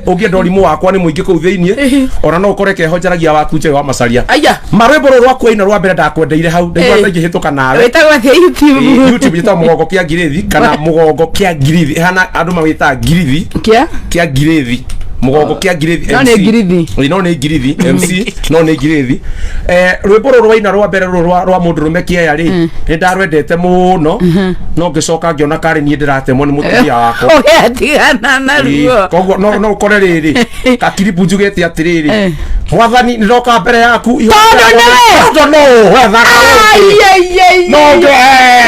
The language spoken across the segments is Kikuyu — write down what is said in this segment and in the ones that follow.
Ũngĩenda ũrimũ wakwa nĩ mũingĩ kũu thĩiniĩ, ona no ũkore keho njaragia waku Njũĩ wa Macaria. Aya. Marwĩmbo rũrũ rwaku waina rwa mbere ndakwendeire hau, ndaigua ingĩhĩtũka nawe. Wĩtagwo atĩa YouTube? YouTube njĩtagwo Mũgongo kĩa Ngirĩthi kana Mũgongo kĩa Ngirithi, ĩhana andũ mawĩtaga Ngirithi. Kĩa? Kĩa Ngirĩthi, Mũgongo kĩa Ngirĩthi. No nĩ MC. Ngirithi. Ĩ, no nĩ Ngirithi MC, no nĩ Ngirĩthi. Rwĩmbo rũrũ waina rwa mbere rũrũ rwa mũndũrũme kĩeya rĩ, nĩ ndarwendete mũno, no ngĩcoka ngĩona karĩ niĩ ndĩratemwo nĩ mũtumia wakwa. Ũgĩatigana naruo. Koguo no ũkore rĩrĩ kakiribu njugĩte atĩrĩrĩ, Mwathani, nĩ ndoka mbere yaku. Tondũ nĩwe. Tondũ no wethaga no ũngĩ.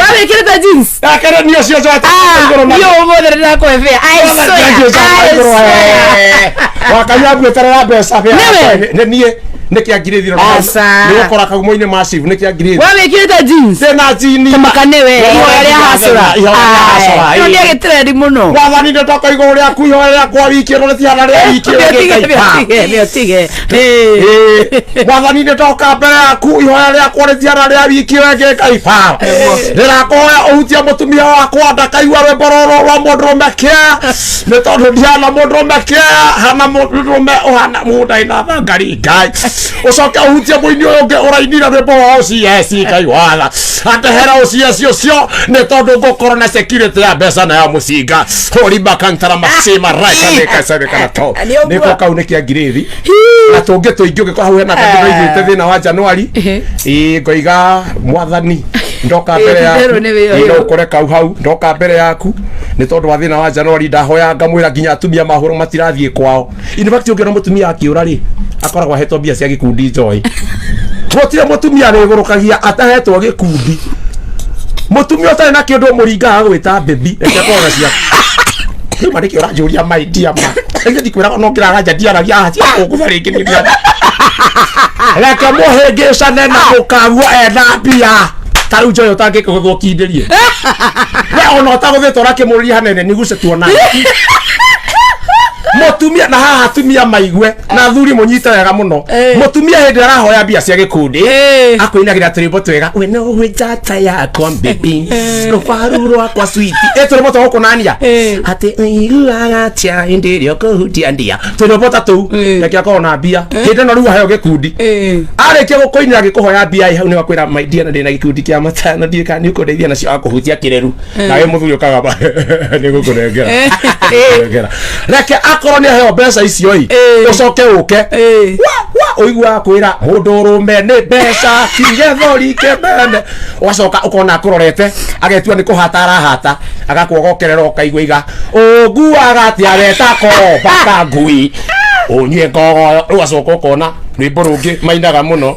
Wawĩkĩrĩte jeans? Ndakere niĩ ũcio njoete igũrũ na Niĩ ũmũthĩ nĩndakũhe fare. I swear, I swear. Wakanya ngweterera mbeca bĩa. Nĩwe? Nĩ niĩ nĩ kĩa ngirĩthi. Aca. Nĩ gũkora kagumo-inĩ massive nĩ kĩa ngirĩthi. Wawĩkĩrĩte jeans? Ndĩna jini. Kamaka nĩwe ihoya rĩa hacũra. Ihoya rĩa hacũra. Ĩno nĩ agĩtrendi mũno. Mwathani, nĩ ndoka igũrũ rĩaku, ihoya rĩakwa wiki ĩno rĩtihana rĩa wiki ĩyo ĩngĩ. Nĩũtige, nĩũtige. Mwathani, nĩ ndoka mbere yaku, ihoya rĩakwa rĩtihana rĩa wiki ĩyo ĩngĩ. Ngai bara ndĩrakũhoya ũhutie mũtumia wakwa ndakaigua rwĩmbo rũrũ rwa mũndũrũme kĩa, nĩ tondũ ndihana mũndũrũme kĩa, hana mũndũrũme ũhana mũgũnda ĩna thangari. Ngai, ũcoke ũhutie mũini ũyũ ũngĩ ũrainire rwĩmbo rwa OCS. Ngai watha andehera OCS ũcio, nĩ tondũ ngũkorwo na security ya mbeca na ya mũcinga hũrimba kantara macima raikaĩkaicabĩkana to. Nĩ ũguo. Nĩko kau nĩ kĩa ngirĩthi na tũngĩ tũingĩ ũngĩkorwo hau hena kangĩ ndoigĩte thĩna wa Januari. Ĩĩ, ngoiga Mwathani, ndoka mbere yaku. Titherũ nĩ wĩyo. Ĩĩ, no ũkore kau hau ndoka mbere yaku nĩ tondũ wa thĩna wa Januari, ndahoya ngamwĩra nginya atumia mahũrwo matirathiĩ kwao. In fact, ũngĩona mũtumia akĩũra rĩ, akoragwo ahetwo mbia cia gĩkundi. Njoĩ gũtirĩ mũtumia wĩgũrũkagia atahetwo gĩkundi. Mũtumia ũtarĩ na kĩndũ mũringaga gwĩta baby, reke akorwo na cia rĩu ma. Nĩkĩo ũranjũria maidia ma rĩngĩ ndikwĩraga no ngĩraga nja ndiaragia haha cia kũngũtha rĩngĩ nĩ reke mũhĩngĩcane na mũkaguo ena mbia. Ta rĩu njoyo ũtangĩkũgũthwo ũkindĩrie we ona ũtagũthĩtwo ũrakĩmũrĩria hanene niguce tuonane mũtumia. Na haha atumia maigue na athuri mũnyite wega mũno. Mũtumia hĩndĩ ĩrĩa arahoya mbia cia gĩkundi akwĩinagĩra tũrĩmbo twega, we no we njata yakwa baby, rũbaru rwakwa sweet, ĩ tũrĩmbo twa gũkũnania atĩ ũiguaga atĩa hĩndĩ ĩrĩa ũkũhutia ndia, tũrĩmbo ta tũu. Reke akorwo na mbia hĩndĩ ĩno rĩu aheo gĩkundi. Arĩkia gũkũinĩra gĩkũhoya mbia ĩ, hau nĩ wakwĩra, "My dear, na ndĩna gĩkundi kĩa 500, ndiũĩ kana nĩ ũkũndeithia nacio." Akũhutia kĩreru nawe mũthuri ũkagamba nĩ gũkũnengera. Nengera. Reke akorwo nĩ aheo mbeca icio ĩ, ũcoke ũke wa wa ũiguaga kwĩra mũndũ ũrũme nĩ mbeca tigethori kĩmene. Ũgacoka ũkona akũrorete agetua nĩ kũhata arahata, agakuogokerera, ũkaigua iga ũnguaga atĩa weta komba ka ngui ũnyue ngogoyo. Rĩu acoka ũkona rwĩmbo rũngĩ mainaga mũno,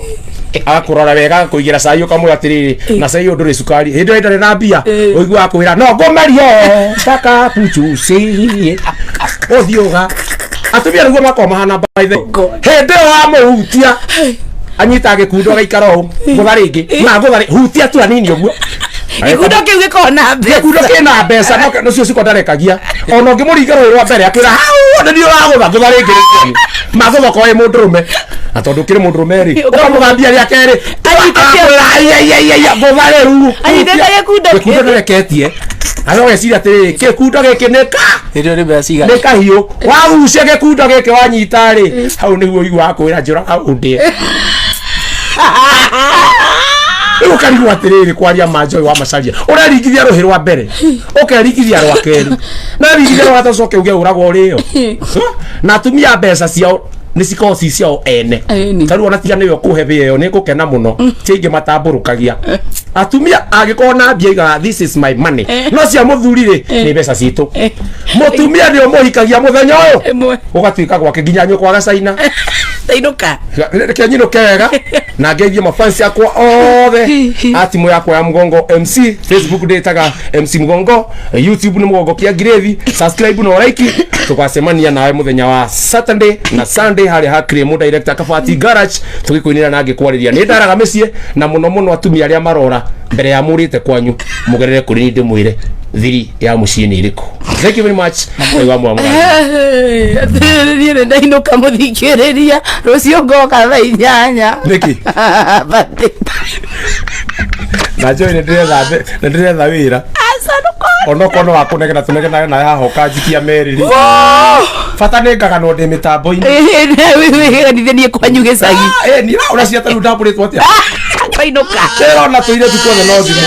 agakũrora wega, agakũigĩra cai, ũkamwĩra atĩrĩrĩ, na cai ũyũ ndũrĩ cukari. Hĩndĩ ĩyo ĩtarĩ na mbia ũiguaga kwĩra no ngũmerie mpaka pucuci ũthiũga. Atumia nĩguo makoragwo mahana. By the hĩndĩ ĩyo wamũhutia anyitaga gĩkundo agaikara ũũ, ngũtha rĩngĩ na ngũtha hutia tu hanini ũguo. Gĩkundo kĩu gĩkoragwo na mbeca. Gĩkundo kĩna mbeca no nocio ciko ndarekagia ona ũngĩmũringa rũĩ rwa mbere akwĩra hau nĩ niĩ ũragũtha, ngũtha rĩngĩ rĩngĩ magũtha ko wĩ mũndũrũme, na tondũ ũkĩrĩ mũndũrũme rĩ, ũkamũthambia rĩa kerĩ. Akwĩra aiaiaiaia, ngũtha rĩu. Anyitĩte gĩkundo. Gĩkundo nĩreketie aco geciria atĩrĩrĩ, gĩkundo gĩkĩ nĩ ka Hĩndĩ ĩyo nĩ mbeca cigana? Nĩ kahiũ wagucia gĩkundo gĩkĩ wanyita rĩ, hau nĩguo ũiguaga kwĩra njũraga ũndĩe. Rĩu ũkarigwo atĩrĩrĩ, kwaria ma Njũĩ wa Macaria, ũreringithia rũhĩ rwa mbere, ũkeringithia rwa kerĩ, na ringithia rwa gatatũ, ũcoke uge ũragwo ũrĩo. Na atumia mbeca ciao nĩ cikoragwo ci ciao ene. Ĩni. Ta rĩu ona tiga nĩwe ũkũhe mbĩa ĩyo nĩ ngũkena mũno, ti aingĩ matambũrũkagia. Atumia angĩkorwo na mbia igaga, "This is my money." No cia mũthuri rĩ, nĩ mbeca citũ. Mũtumia nĩ ũmũhikagia mũthenya ũyũ Ĩmwe. ũgatuĩka gwake nginya nyũkwa gacaina. Tainũka. Reke nyinũke wega na ngeithie mafansi akwa othe a timu yakwa ya Mũgongo MC. Facebook ndĩtaga MC Mũgongo, YouTube nĩ Mũgongo kĩa Ngirĩthi. Subscribe na like. Tũgacemania nawe mũthenya wa Saturday na Sunday harĩa ha Kremo Director Kabati Garage, tũgĩkũinĩra na ngĩkwarĩria. Nĩ ndaraga mĩciĩ na mũno mũno atumia arĩa marora mbere ya mũrĩte kwanyu, mũgerere kũrĩ niĩ ndĩmwĩre thiri ya mũciĩ nĩ ĩrĩkũ. Thank you very much. Ngai wa mwamũra. Niĩ nĩ ndainũka, mũthikĩrĩria, rũciũ ngoka thaa 8. Nĩkĩ? Birthday. Na njũĩ nĩ ndĩretha wĩra. Aca, ndũkore. Onokorwo nĩ wakũnegena tũnegenage na yahoka njikia merĩri. Bata nĩ ngaganwo ndĩ mĩtambo-inĩ. Wĩganithanie kwanyu gĩcagi. Ah, eh, niĩ ũraũra cia tarĩu ndambũrĩtwo atĩa? Kwainũka. Ndĩrona tũirĩtu tuothe no thimũ.